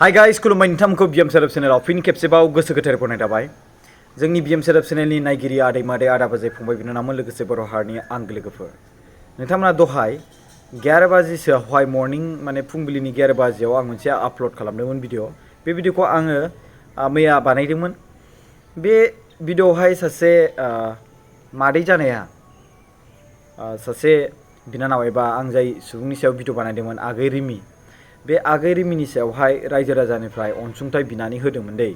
Hi guys खुलुमबाय नोंथांमोनखौ BM seraph चेनेलाव फिन खेबसेबाव गोसो गोथारै बरायनाय थाबाय। जोंनि बिएम सेरेफ चेनेलनि नायगिरि आदै मादै आदा बाजै फंबाय बिनानावमोन लोगोसे बर' हारिनि आंगो लोगोफोर नोंथांमोना दहाय 11 बाजिसोआवहाय मर्निं माने फुंबिलिनि 11 बाजियाव आं मोनसे आपल'ड खालामदोंमोन भिडिअ। बे भिडिअखौ आङो मैया बानायदोंमोन। बे भिडिअआवहाय सासे मादै जानाया सासे बिनानाव एबा आं जाय सुबुंनि सायाव भिडिअ बानायदोंमोन आगै रिमि, बे आगै रिमिनि सायावहाय रायजो राजानिफ्राय अनसुंथाइ बिनानै होदोंमोन दै।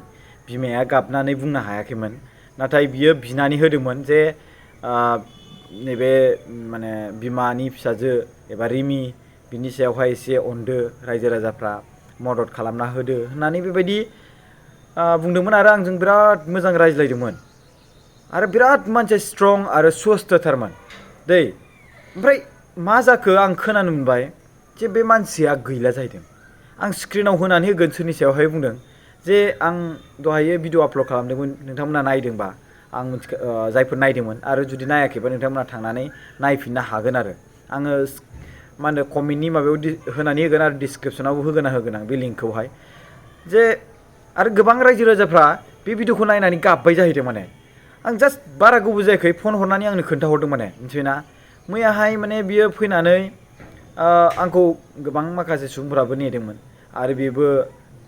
बिमाया गाबनानै बुंनो हायाखैमोन, नाथाय बियो बिनानै होदोंमोन जे नैबे माने बिमानि फिसाजो एबा रिमि बिनि सायावहाय एसे अनदो रायजो राजाफ्रा मदद खालामना होदो होननानै बेबायदि बुंदोंमोन आरो आंजों बिराद मोजां रायज्लायदोंमोन आरो बिराद मानसिया स्ट्रं आरो स्वस्थथारमोन दै। ओमफ्राय मा जाखो आं खोनानो मोनबाय जे बे मानसिया गैला जाहैदों। आं स्क्रिनाव होनानै होगोन सोरनि सायावहाय बुंदों जे आं दहायो भिडिअ आपल'ड खालामदोंमोन, नोंथांमोना नायदोंबा आं जायफोर नायदोंमोन आरो जुदि नायाखैबा नोंथांमोना थांनानै नायफिननो हागोन आरो आङो मा होनो कमेन्टनि माबायाव होनानै होगोन आरो डिसक्रिपसनावबो होगोन आं बे लिंकखौहाय। जे आरो गोबां रायजो राजाफ्रा बे भिडिअखौ नायनानै गाबबाय जाहैदों। माने आं जास्ट बारा गोबाव जायाखै फन हरनानै आंनो खोन्थाहरदों माने मिथिबायना। मैयाहाय माने बियो फैनानै आंखौ गोबां माखासे सुबुंफोराबो नेदोंमोन आरो बेबो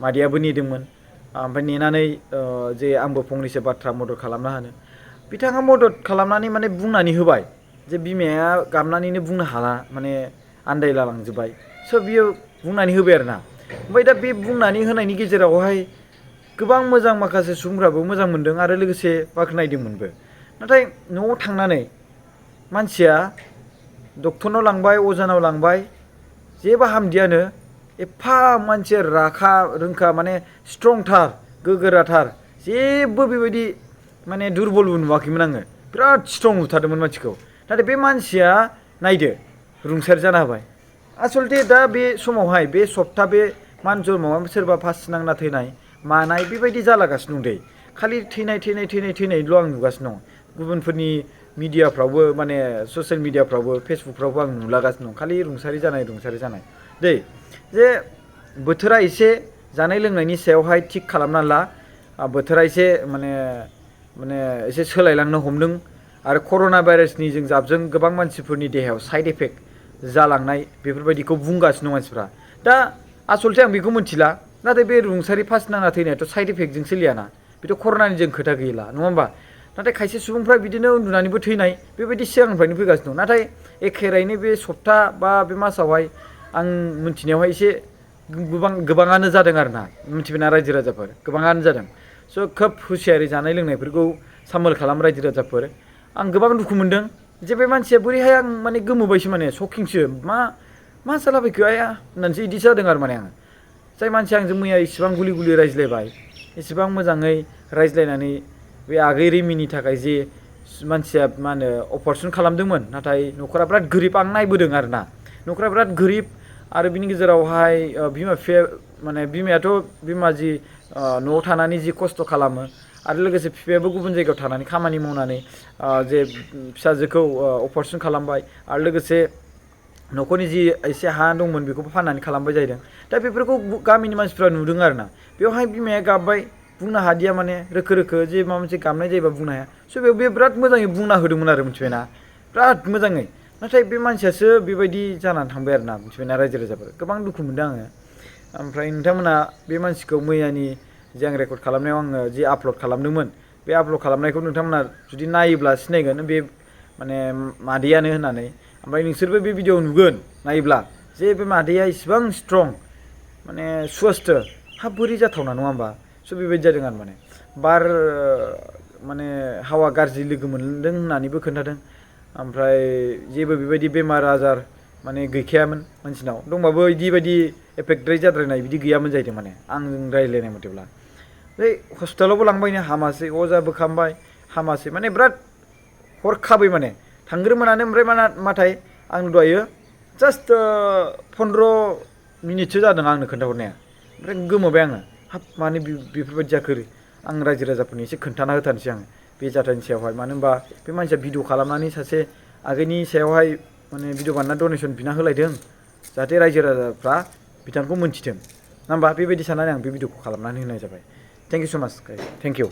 मादैयाबो नेदोंमोन। ओमफ्राय नेनानै जे आंबो फंनैसो बाथ्रा मदद खालामना होनो बिथाङा मदद खालामनानै माने बुंनानै होबाय जे बिमाया गाबनानैनो बुंनो हाला माने आन्दायला लांजोब्बाय। स' बियो बुंनानै होबाय आरो ना। ओमफ्राय दा बे बुंनानै होनायनि गेजेरावहाय गोबां मोजां माखासे सुबुंफ्राबो मोजां मोनदों आरो लोगोसे बाख्नायदोंमोनबो। नाथाय न'आव थांनानै मानसिया डक्टरनाव लांबाय, अजानाव लांबाय, जेबो हामदियानो। एफा मानसिया राखा रोंखा माने स्ट्रंथार गोगोराथार, जेबो बेबायदि माने दुरबलबो नुवाखैमोन आङो। बिराद स्ट्रं नुथारदोंमोन मानसिखौ। नाथाय बे मानसिया नायदो रुंसारि जाना होबाय। आसलथे दा बे समावहाय बे सप्ता बे मानसिनाव माबा सोरबा फासि नांना थैनाय मानाय बेबायदि जालागासिनो दं दै। खालि थैनायल' आं नुगासिनो दं। गुबुनफोरनि मिडियाफ्रावबो माने ससियेल मिडियाफ्रावबो फेसबुकफ्रावबो आं नुलागासिनो दं खालि रुंसारि जानाय दै। जे बोथोरा एसे जानाय लोंनायनि सायावहाय थिग खालामना ला। बोथोरा एसे माने एसे सोलायलांनो हमदों आरो कर'ना भाइरासनि जों जाबजों गोबां मानसिफोरनि देहायाव साइड इफेक्ट जालांनाय बेफोरबायदिखौ बुंगासिनो दं मानसिफ्रा। दा आसलथे आं बेखौ मिथिला, नाथाय बे रुंसारि फासि नांना थैनायाथ' साइड इफेक्टजों सोलियाना, बेथ' कर'नानि जों खोथा गैला नङा होमबा। नाथाय खायसे सुबुंफ्रा बिदिनो उन्दुनानैबो थैनाय बेबायदि सिगांनिफ्रायनो फैगासिनो दं। नाथाय एखेरायैनो बे सप्ता बा बे मासावहाय आं मिथिनायावहाय एसे गोबाङानो जादों आरो ना, मिथिबायना रायजो राजाफोर गोबाङानो जादों। स' खोब हुसियारि जानाय लोंनायफोरखौ सामोल खालाम रायजो राजाफोर। आं गोबां दुखु मोनदों जे बे मानसिया बोरैहाय, आं माने गोमोबायसो माने सकिंसो मा जालाबायखो आया होननानैसो बिदि जादों आरो माने आङो। जाय मानसिया आंजों मैया इसेबां गुलि गुलि रायज्लायबाय, इसेबां मोजाङै रायज्लायनानै बे आगै रिमिनि थाखाय जे मानसिया मा होनो अपारेसन खालामदोंमोन, नाथाय न'खरा बिराद गोरिब। आं नायबोदों आरो ना, न'खरा बिराद गोरिब आरो बिनि गेजेरावहाय बिमा बिफाया माने बिमायाथ' बिमा जि न'आव थानानै जि खस्थ' खालामो आरो लोगोसे बिफायाबो गुबुन जायगायाव थानानै खामानि मावनानै जे फिसाजोखौ अपारेसन खालामबाय आरो लोगोसे न'खरनि जि एसे हा दंमोन बेखौबो फाननानै खालामबाय जाहैदों। दा बेफोरखौ गामिनि मानसिफ्रा नुदों आरो ना। बेवहाय बिमाया गाबबाय, बुंनो हादिया माने रोखो जे माबा मोनसे गाबनाय जायोबा बुंनो हाया। स' बेयाव बे बिराद मोजाङै बुंना होदोंमोन आरो मिथिबायना, बिराद मोजाङै। नाथाय बे मानसियासो बेबायदि जानानै थांबाय आरो ना, मिथिबायना रायजो राजाफोर। गोबां दुखु मोनदों आङो। ओमफ्राय नोंथांमोना बे मानसिखौ मैयानि जे आं रेकर्ड खालामनायाव आङो जे आपल'ड खालामदोंमोन, बे आपल'ड खालामनायखौ नोंथांमोना जुदि नायोब्ला सिनायगोन बे माने मादैयानो होननानै। ओमफ्राय नोंसोरबो बे भिडिअ नुगोन नायोब्ला जे बे मादैया इसिबां स्ट्रं माने स्वस्थ बोरै जाथावना नङा होमबा। स' बेबायदि जादों आरो माने बार माने हावा गाज्रि लोगो मोनदों होननानैबो खोन्थादों। ओमफ्राय जेबो बेबायदि बेमार आजार माने गैखायामोन मानसिनाव, दंबाबो बिदि बायदि एफेक्टद्राय जाद्रायनाय बिदि गैयामोन जाहैदों माने आंजों रायज्लायनाय मथेब्ला। बै हस्पिटालावबो लांबायनो हामासै, अजाबो खालामबाय हामासै, माने बिराद हरखाबै माने थांग्रोमोनानो। ओमफ्राय नाथाय आं दहायो जास्ट 15 मिनिटसो जादों आंनो खोन्थाहरनाया। ओमफ्राय गोमोबाय आङो, मानो बेफोरबायदि जाखो। आं रायजो राजाफोरनि एसे खोन्थाना होथारनोसै आङो बे जाथायनि सायावहाय। मानो होनबा बे मानसिया भिडिअ खालामनानै सासे आगैनि सायावहाय माने भिडिअ बानायना डनेसन बिना होलायदों, जाहाथे रायजो राजाफ्रा बिथांखौ मोनथिथों। होमबा बेबायदि साननानै आं बे भिडिअखौ खालामनानै होनाय जाबाय। थेंक इउ स' माच गाइस, थेंक इउ।